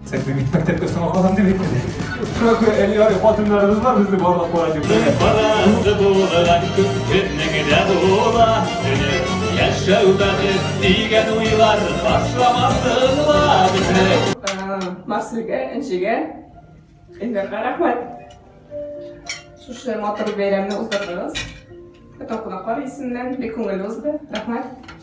Сәкбе бит мәктәпкә соңга калам дип әйтте. Шуңа күрә әле ярый хатыннарыбыз бар безнең барлык бара дип. Барасы булган күп көннең дә була төне. Яшәү бәхет дигән уйлар ташламасын ла безне. Марсельгә, Энҗегә, Илдарга рәхмәт. Шушы матур бәйрәмне уздырдыгыз. Бөтен кунаклар исеменнән бик күңелле узды. Рәхмәт.